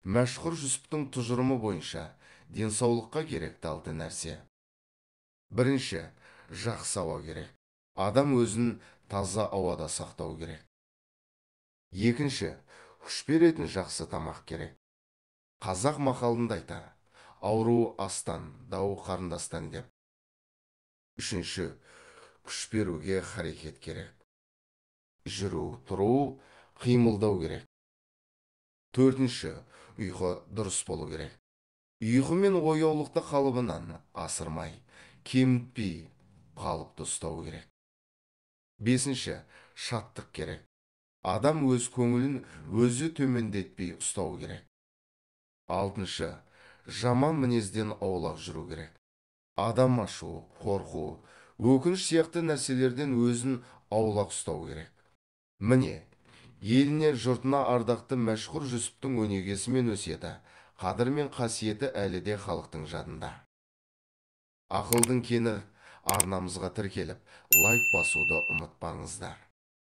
Мәшһүр Жүсіптің тұжырымы бойынша, денсаулыққа керекті алты нәрсе. Бірінші, жақсы ауа керек. Адам өзін таза ауада сақтау керек. Екінші, күш беретін жақсы тамақ керек. Қазақ мақалында айтар: ауру астан, дау қарындастан деп. Үшінші, күш беруге харекет керек. Жүру, тұру, қимылдау керек. Төртінші, ұйқы дұрыс болу керек. Ұйқы мен ояулықты қалыбынан асырмай, кемітпей қалыпты ұстау керек. Бесінші, шаттық керек. Адам өз көңілін өзі төмендетпей ұстау керек. Алтыншы, жаман мінезден аулақ жүру керек. Адам ашу, қорқу, өкініш сияқты нәрселерден өзін аулақ ұстау керек. Міне, еліне, жұртына ардақты Мәшһүр Жүсіптің өнегесі мен өсиеті, қадір мен қасиеті әлі де халықтың жадында. Ақылдың кені арнамызға тіркеліп, лайк басуды ұмытпаңыздар.